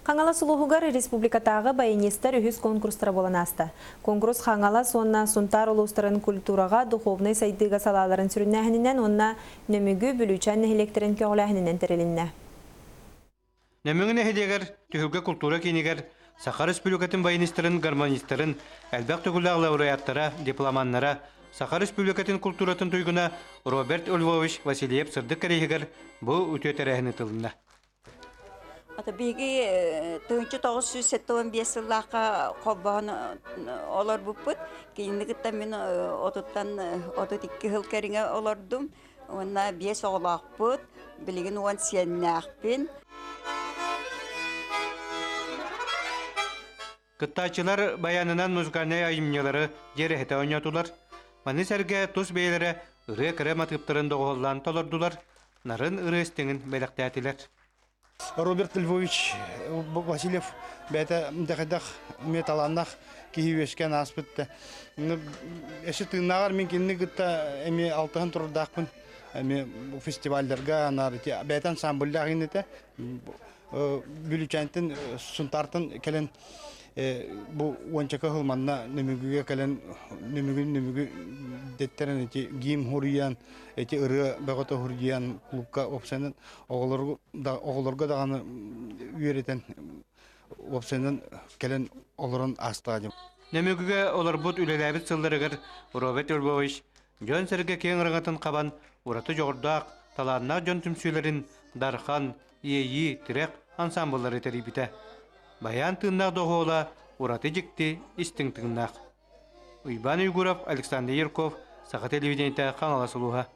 Хаҥалас улууһугар республикатааҕы баянистар үһүс конкурстара буолан ааста. Конкурс Хаҥалас уонна Сунтаар улуустарын культураҕа, духовнай сайдыыга салааларын сүрүннээһининэн уонна Нөмүгү, Бүлүүчээн нэһилиэктэрин көҕүлээһининэн тэрилиннэ. Нөмүгү нэһилиэгэр Түһүлгэ култуура киинигэр Саха Республикатын баянистарын, гармонистарын элбэх төгүллээх лауреаттара, дипломаннара, Саха Республикатын култууратын туйгуна Роберт Львович Васильев сырдык кэриэһигэр бу үтүө тэрээһин ыытылынна. Ата биһиги 1975 сыллаахха холбоһон олорбуппут. Кинини кытта мин отуттан 32 сыл кэриҥэ олордум. Уонна биэс оҕолоохпут. Билигин уон сиэннээхпин. Кыттааччылар баянынан музыкальнай айымньылары дьиэрэһитэ оонньоотулар. Маны сэргэ тус бэйэлэрэ ырыа кэрэ матыыптарын доҕуһуоллаан толордулар, нарын ырыа истиҥин бэлэхтээтилэр. Роберт Львович Васильев бэйэтэ дэхэдэх эмиэ талааннаах киһи үөскээн ааспыт да. Эссе тыыннааҕар мин кинини кытта эмиэ алтыһан турардаахпын. Эмиэ фестивальдарга анаар бэйэтэ ансамбльдаах иннитэ. Бүлүүчээнтэн Сунтаартан кэлэн бу уончака сыл манна Нөмүгүгэ кэлэн Нөмүгү Нөмүгү дэттэрэн ити гимн хуруйан ити ырыа бөҕөтө хуруйан клубка уопсайынан оҕолорго да оҕолорго даҕаны үөрэтэн уопсайынан кэлэн олорон аастаҕа дьон. Нөмүгүгэ олорбут үлэлээбит сылларыгар Роберт Львович дьон-сэргэ киэҥ араҥатын хабан ураты дьоҕурдаах, талааннаах дьон түмсүүлэрин Дархан, Иэйии, Тирэх ансаамбыллары тэрийбитэ. Байаан тыыннаах доҕуола ураты дьикти, истиҥ тыыннаах. Уйбаан Уйгуров, Александр Ярков, Саха телевидениетэ Хаҥалас улууһа.